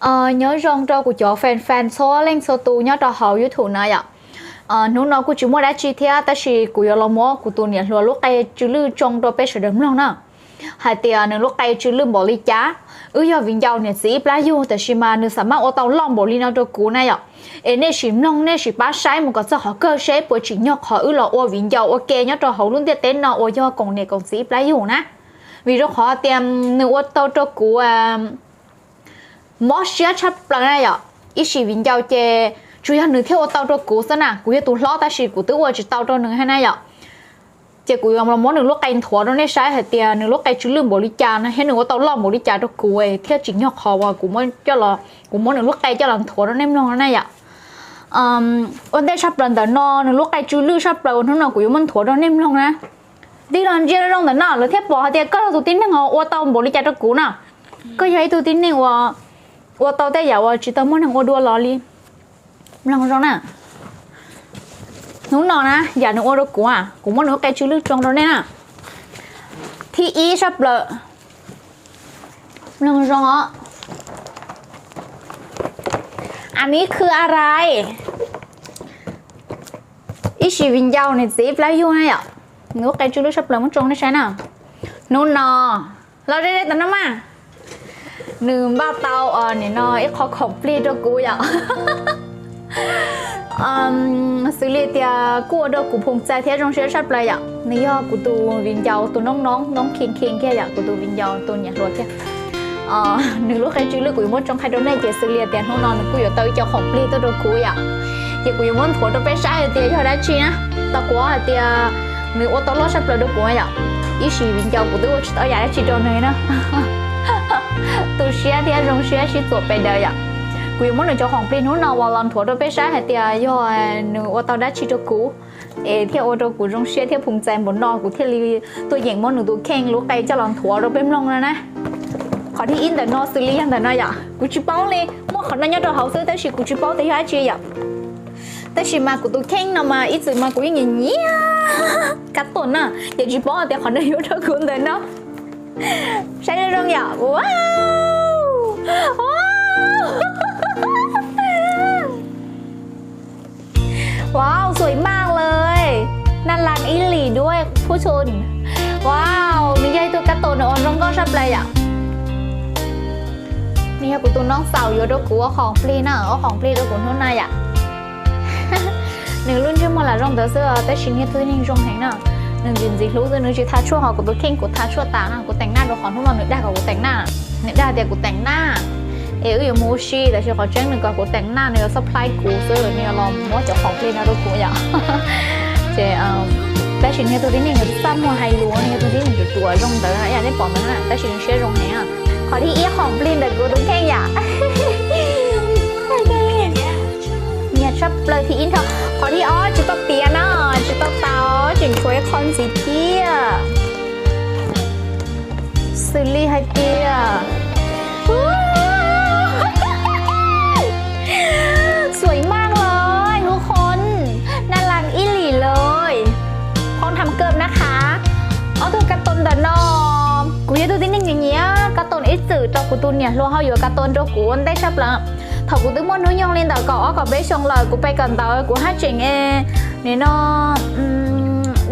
Nyob zoo rau kuv cov fan fan txhua leej txhua tus nyob rau hauv YouTube na yom. Hnub no kuj tsis muaj dab tsi thiab tab sis kuv yuav los muab kuv tus niam hluas lub qe tsw lwj tsoo rau peb sawv daws mloog na. Hais tias nws lub qe tsw lwj npaum li cas. Wb yog viv ncaus niam txiv ib plab yug tab sis mas nws xam maj ua tau loj npaum li no rau kuv na yom. Es nej sim mloog nej sim pab saib mus kom txog qhov kawg seb puas tsim nyog qhov wb los ua viv ncaus ua ke nyob rau hauv lub ntiaj teb no uas yog koom niam koom txiv ib plab yug na. Vim rau qhov tias nws ua tau rau kuv mob siab tshaj plaws na yom. Ib sim viv ncaus ces tsuas yog nws thiaj ua tau rau kuv xwb na, kuv yog tus hlob tab sis kuv twb ua tsis tau rau nws thiab na yom. Ces kuv yuav los muab nws lub qe nthuav rau nej saib hais tias nws lub qe tsw lwj npaum li cas no thiab nws ua tau loj npaum li cas rau kuv thiaj tsim nyog qhov uas kuv muab nws lub qe coj los nthuav rau nej mloog na yom. Ua ntej tshaj plaws ntawm no nws lub qe tsw lwj tshaj plaws uas hnub no kuv yuav muab nthuav rau nej mloog na. Tij los ntsia zoo ntawm no lawv thiaj pom hais tias koj yog tus tib neeg uas ua tau npaum li cas rau kuv na. Koj yog ib tug tib neeg uas ua tau tej yam uas tsis tau muaj neeg ua dua los li. Mloog zoo na. Hnub no na yam nws ua rau kuv, kuv muab nws lub qe tsw lwj tsoo rau nej na. Thib ib tshaj plaws, mloog zoo os. Anib khw arai. Ib sim viv ncaus niam txiv ib plab yug na yom. Nws lub qe tsw lwj tshaj plaws muab tsoo nej saib na. Hnub no los ze ze tam no mas nws npaj tau nim no ib qho khoom plig rau kuv yom. Xws li tias kuj ua rau kuv phoom txais thiab zoo siab tshaj plaws yom. Nws yog kuv tus viv ncaus tus noob noob noob kheej kheej kiag yom, kuv tus viv ncaus tus niam hluas kiag. Nws lub qe tsw lwj kuv yuav muab tsoo qhia rau nej ces xws li tias hnub no nws kuj yuav tau ib co khoom plig tuaj rau kuv yom. Ces kuv yuav muab nthuav rau peb saib hais tias yog dab tsi na. Tau kuv hais tias nws ua tau loj tshaj plaws rau kuv yom. Ib sim viv ncaus kuv twb ua tsis tau yam dab tsi rau nws na. Tu siab thiab zoo siab sib txuas pes daws yom. Kuv yuav muab nws cov khoom plig hnub no uas los nthuav rau peb saib hais tias yog nws ua tau dab tsi rau kuv es thiaj ua rau kuv zoo siab thiab phoom txais npaum no kuv thiaj li tuaj yeem muab nws tus kheej lub qe coj los nthuav rau peb mloog no na. Qhov thib ib ntawm no xws li yog ntawm no yom, kuv tsis paub li, muaj qhov no nyob rau hauv xwb tab sis kuv tsis paub tias yog dab tsi yom. Tab sis mas kuv tus kheej no mas ib txwm mas kuv yeej nyiam nyiam kab toom na, ces tsis paub tias qhov no yuav rau kuv ntawm no. Saib zoo zoo yom. Wow, sui maj lawm. Naj las ib lim duab phuj tshun. Wow, nws yog ib tug kab toom nws ua zoo nkauj sab plaws yom. Nws yog kuv tus noob xaus yuav rau kuv ua khoom plig na, ua khoom plig rau kuv hnub no yom. Nws lub ntsej muag lam zoo ntawd xwb tab sis nws yog tus tib neeg zoo heev na. Nws ntxim ntxim hlub xwb, nws tsis tha tshuaj, ho kuv tus kheej kuv tha tshuaj tas na, kuv teem naj rau qhov hnub no nws dag kom kuv teem naj. Nws dag tias kuv teem naj, es wb yuav mus ua si, tab sis qhov tseeb nws kom kuv teem naj, nws yuav supply kuv xwb, nws yuav los muab cov khoom plig no rau kuv yom. Ces tab sis nws yog tus tib neeg uas txaj muag hais lus, nws yog tus tib neeg ruam ruam zoo ntawd ib yam nej pom ntawd na, tab sis nws siab zoo heev. Qhov thib ib khoom plig ntawm kuv tus kheej yom. Nyiam tshaj plaws thib ib nrho. Qhov thib ob tsis tau tiav na, tsis tau tau, tseem tshuav ib qho ntxiv thiab. Xws li hais tias sui maj lawm, hub qhov naj las ib lim lawm, qhov tham kawm na qha. Ob tug kab toon ntawm no, kuv yog tug tib neeg nyiam nyiam kab toon ib txwm rau kuv tus niam hluas ho yuav kab toon rau kuv ua ntej tshaj plaws. Thaum kuv twb muaj hnub nyoog li ntawm kaum ob kaum peb xyoo lawm kuv pais kawm ntawv kuv haj tseem nim no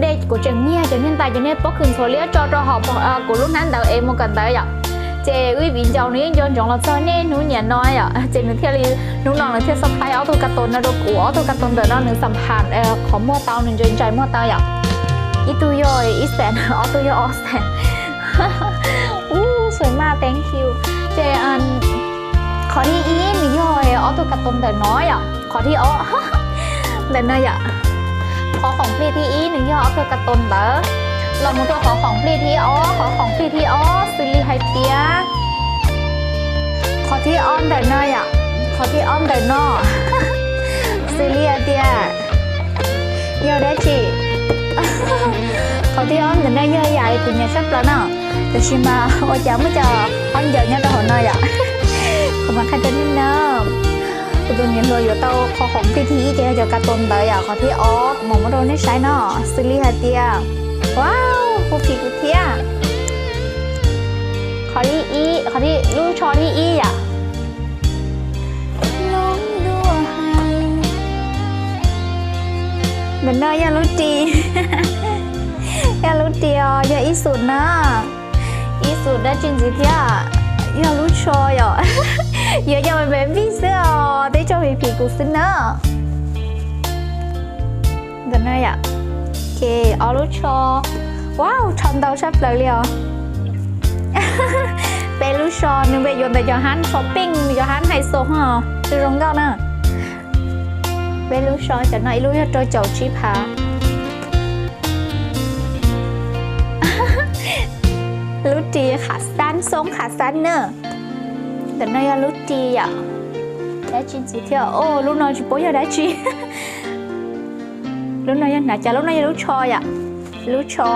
dej kuv tseem nyiag cov niag ntais cov niag pob kws ntxhuav liab tso rau hauv kuv lub hnab ntawv es mus kawm ntawv yom. Ces wb viv ncaus nws yeej nco ntsoov los txog niaj hnub niam no yom, ces nws thiaj li hnub no nws thiaj supply ob tug kab toon no rau kuv. Ob tug kab toon ntawm no nws xam pham qhov muag tau, nws ntsais ntsais muag tau yom. Ib tug yog ib xees, ob tug yog ob xees. Ub, sui maj, thank you. Ces qhov thib ib nws yog ob tug kab toon ntawm no yom, qhov thib ob ntawm no yom. Qhov khoom plig thib ib nws yog ob tug kab toon ntawd, los mus rau qhov khoom plig thib ob, qhov khoom plig thib ob xws li hais tias qhov thib ob ntawm no yom, qhov thib ob ntawm no xws li hais tias yog dab tsi. Qhov thib ob ntawm no yog yam kuv nyiam tshaj plaws no, tiam sis mas ua cas muaj cov qhov ncaws nyob rau hauv no yom. Kuv mam qhia rau nej na. Kuv tus niam hluas yuav tau qhov khoom plig thib ib ces yog cov kab toon ntawd yom, qhov thib ob kuv mam muab rau nej saib no, xws li hais tias, wow, hu phim kuv thiab. Qhov thib ib, qhov thib, lub tsho thib ib yom. Ntawm no yog lub ris, yog lub ris os, yog ib xus na, ib xus dab tsi ntxiv thiab, yog lub tsho yom, yuav yog baby xwb os, teb tso phim phim kuv xwb na. Ntawm no yom, ces ob lub tsho, wow, tsho ntau tshaj plaws li os. Peb lub tsho nws peb yuav ntawm cov hab tsho pink, cov hab hais xos ho, zoo zoo nkauj na. Peb lub tsho cov no ib lub yog rau caum tsib phav. Lub ris khav xab, xoob khav xab na. Ntawm no yog lub ris yom. Dab tsi ntxiv thiab? Lub no tsis paub yog dab tsi. Lub no yog hnav cas, lub no yog lub tsho yom. Lub tsho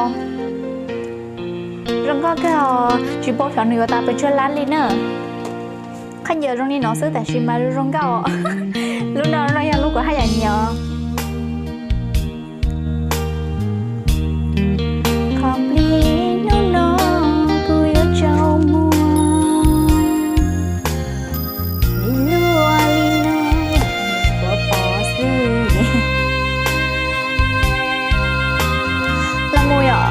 zoo nkauj kawg, tsis paub xyov nws yuav tau pes tsawg lab li na. Khaub ncaws zoo li no xwb tab sis mas zoo zoo nkauj. Lub no, lub no yog lub kuv haj yam nyiam. Qhov plig hnub no kuv yuav tsaus muag, ib lub li no, kuv pom xwb. Los mus yom,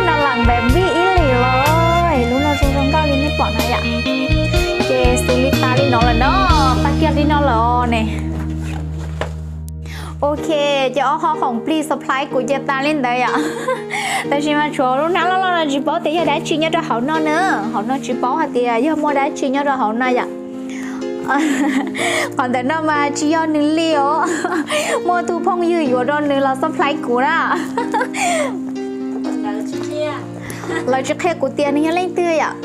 no lam npam vij ib li los, lub no zoo zoo nkauj li nej pom no yom. Ces xws li tas li no lawm no, tag kiag li no lawm ne. Ok, ces ob qho khoom plig surprise kuv ces tas li ntawd yom. Tab sis mas tshuav lub hnab loj loj no tsis paub tias yog dab tsi nyob rau hauv no na. Hauv no tsis paub hais tias yog muaj dab tsi nyob rau hauv no yom. Qhov ntawm no mas tsis yog nws li os. Muaj tus phooj ywg yuav rau nws los surprise kuv na. Lawv tsis qhia kuv tias nws yog leej twg yom.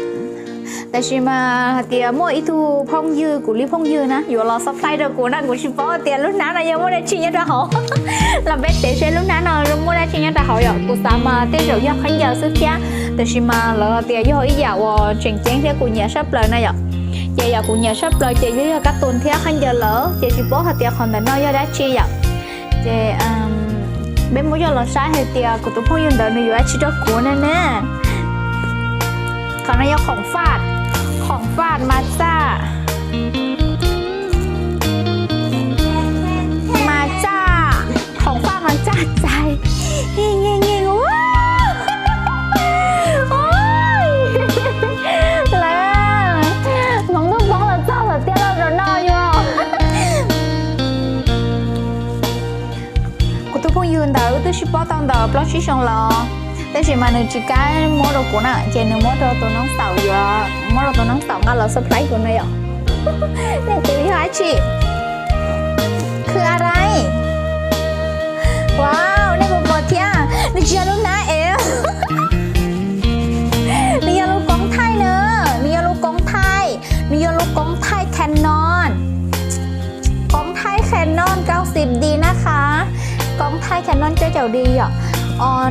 Tab sis mas hais tias muaj ib tug phooj ywg, kuv li phooj ywg na, yuav los surprise rau kuv na, kuv tsis paub tias lub hnab no yog muaj dab tsi nyob rau hauv. Los peb tev seb lub hnab no muaj dab tsi nyob rau hauv yom. Kuv xav mas tej zaum yog khaub ncaws xwb thiab, tab sis mas lawv tias yog ib yam uas tseem ceeb thiab kuv nyiam sab plaws na yom. Ces yam kuv nyiam sab plaws ces yog kab toos thiab khaub ncaws lawm, ces tsis paub hais tias qhov ntawm no yog dab tsi yom. Ces peb muab coj los saib hais tias kuv tus phooj ywg ntawd nws yuav dab tsi rau kuv na ne. Qhov no yog khoom faj, khoom faj mas txaj, mas txaj, khoom faj mas txaj txais. Lawv hmoov ntuj poob los txog lawm tiag lauj, zaum no yog kuv tus phooj ywg ntawd wb twb sib paub tau ntawm plaub tsib xyoos los, tab sis mas nws tsis kam muab rau kuv na, ces nws muab rau tus noob xaum, yuav muab rau tus noob xaum nqa los surprise kuv na yom. Nej tus yog dab tsi? Khwv a rai. Wow, nej puas pom thiab? Nws tsis yog lub hnab es, nws yog lub koob thaij na, nws yog lub koob thaij, nws yog lub koob thaij Canon. Koob thaij Canon kaum xib D na qha, koob thaij Canon kaum caum D yom.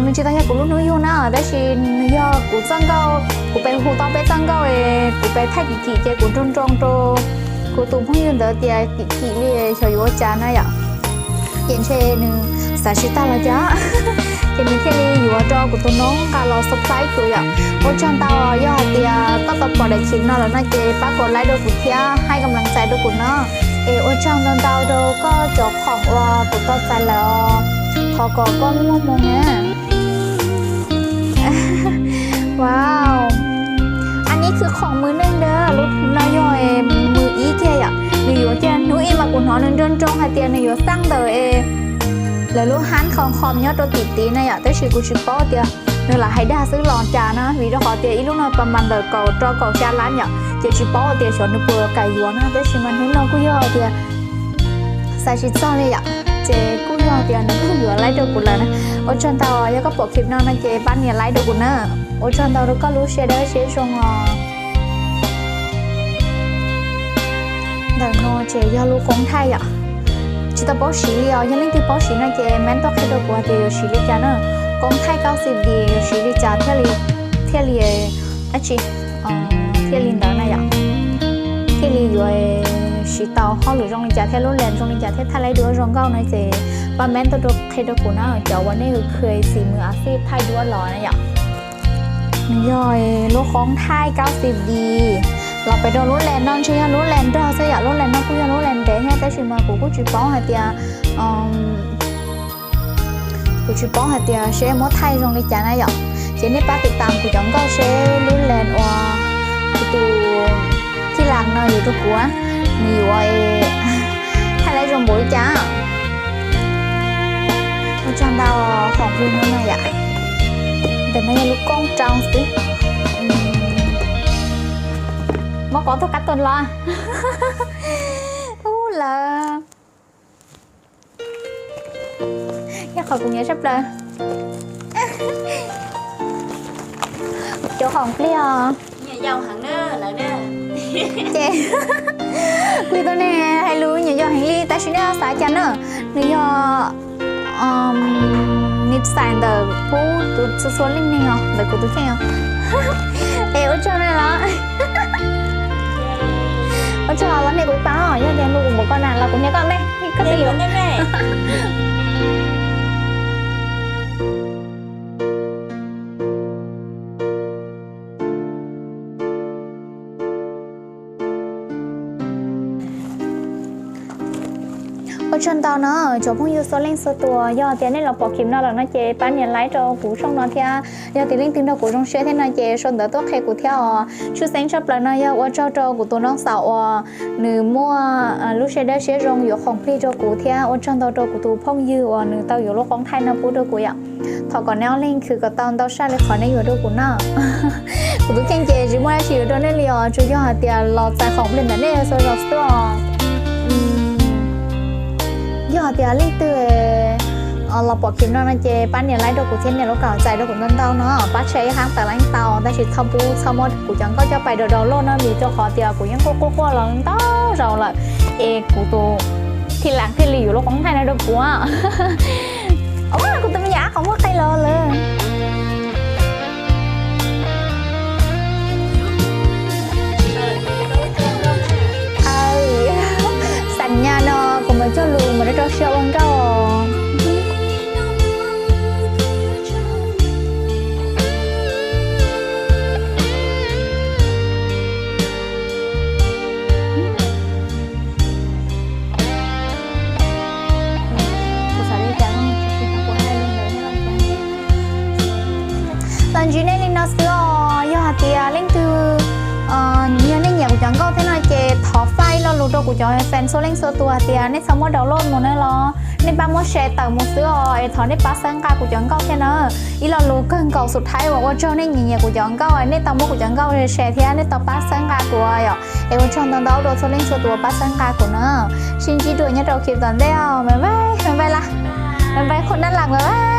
Nws tsis tau yog kuv lub hnub yug na, tab sis nws yog kuv txoj nkauj, kuv pes hu tau peb txoj nkauj, kuv pes thaij kim kim ces kuv nroo nroo rau kuv tus phooj ywg ntawd tias kim kim li xyov yuav ua cas na yom. Ces ntshe nws xav tsis tag los cas, ces nws thiaj li yuav rau kuv tus noob nqa los surprise kuv yom. Ua tsaug ntau, yog hais tias koj tau pom daim clip no lawm no ces pab kom like rau kuv thiab, hais kom mlees txais rau kuv no. Es ua tsaug ntau ntau rau koj cov khoom uas kuv tau txais lawm os. Thov kom koj muaj hmoo na. Wow, a nis khwv khoom mws neej ntawd, lub no yog mws ib kiag yom. Nws yuav kiag hnub ib mas kuv hnov nws nroo nroo hais tias nws yuav xaj ntawm lawv lub hab khom khom nyob rau tim tid na yom, tab sis kuv tsis paub tias nws lam hais dag xwb los cas na, vim rau qhov tias ib lub no pas mas ntawm kaum rau kaum xya lab yom, ces tsis paub tias xyov nws puas kam yuav na, tab sis mas hnub no kuj yog tias xav tsis txog li yom, ces kuj yog tias nws kuj yuav like rau kuv lawm na. Ua tsaug ntau, yog koj pom clip no no ces pab nias like rau kuv na. Ua tsaug ntau rau koj lub sij hawm dawb siab zoo os. Ntawm no ces yog lub koob thaij yom. Tsis tau paub siv li os, yog leej twg paub siv no ces ment tuaj qhia rau kuv hais tias yuav siv li cas na. Koob thaij kaum xib D yuav siv li cas thiaj li, thiaj li dab tsi, thiaj li ntawd na yom, thiaj li yuav siv tau hauj lwm zoo li cas thiab lub lens zoo li cas thiab thaij laib duab zoo nkauj no ces pab ment tuaj rau qhia rau kuv na, cov uas nej khwv xim mws a xij thaij duab los na yom. Nws yog lub koob thaij kaum xib D los pem rau lub lens no ntshe yog lub lens nrog xwb yom, lub lens no kuj yog lub lens ntev thiab tab sis mas kuv kuj tsis paub hais tias Kuv tsis paub hais tias seb muab thaij zoo li cas na yom, ces nej pab tiv tam kuv cov nkauj seb lub lens uas kuv tus thij las no yuav rau kuv, nws yuav thaij tau zoo npaum li cas. Ua tsaug ntau, khoom plig hnub no yom, ntawm no yog lub koob rau xwb. Muab kov tuaj qab tuaj los. Ub lawm. Yog qhov kuv nyiam tshaj plaws. Cov khoom plig os. Ces kuv tus neeg hais lus nyiam yau heev li tab sis nej xav cas na, nws yog nws txais ntawm pub tus txhua txhua leej neeg os, ntawm kuv tus kheej os. Es ua tsaug na los, ua tsaug los nias kuv ib pas os, yog tias nws kuv npaum koj na los kuv nias koj ntej, koj twb yuav. Ua tsaug ntau no cov phooj ywg txhua leej txhua tus, yog tias nej los pom clip no lawm no ces pab nias like rau kuv tshooj no thiab. Yog tias leej twg nrog kuv zoo siab thiab no ces sau ntawv tuaj qhia kuv thiab os. Tshwj xeeb tshaj plaws no yog ua tsaug rau kuv tus noov xaus uas nws muaj lub siab dawb siab zoo yuav khoom plig rau kuv thiab ua tsaug ntau rau kuv tus phooj ywg uas nws tau yuav lub koob thaij no pub rau kuv yom. Thov kom nej ob leeg khwv kom tau ntau saj li qhov nej yuav rau kuv no. Kuv tus kheej ces tsis muaj dab tsi yuav rau nej li os, tsuas yog hais tias los txais khoom plig ntawm nej txhua zaus xwb os. Yog hais tias leej twg los pom clip no no ces pab nias like rau kuv thiab nias lub kaum txais rau kuv ntau ntau no, pab share ib hab tawm leej tau, tab sis txhob pub txhob muab kuv cov nkauj coj pais download no vim rau qhov tias kuv yeej quaj quaj quaj los ntau zaus lawm, es kuv tus thij las thiaj li yuav lub koob thaij no rau kuv. Kuv tus me nyuam ab qhov muag qe los lawm. Xam nyas no kuv mam cog lus mam rau rau siab ua nkauj. Los ntsib nej li no xwb os, yog hais tias leej twg yog nej nyiam kuv cov nkauj thiab no ces thov faij lo lus rau kuv cov fans txhua leej txhua tus hais tias nej txhob muab download mus na los nej pab muab share tawm mus xwb os, es thov nej pab txhawb nqa kuv cov nkauj thiab na. Ib lo lus kawg nkaus xub thawj uas ua tsaug nej nyiam nyiam kuv cov nkauj, nej tau muab kuv cov nkauj share thiab nej tau pab txhawb nqa kuv yom, es ua tsaug ntau ntau rau txhua leej txhua tus uas pab txhawb nqa kuv na. Sib ntsib dua nyob rau clip tom ntej os, bye bye, bye bye las, bye bye khun nab las, bye bye.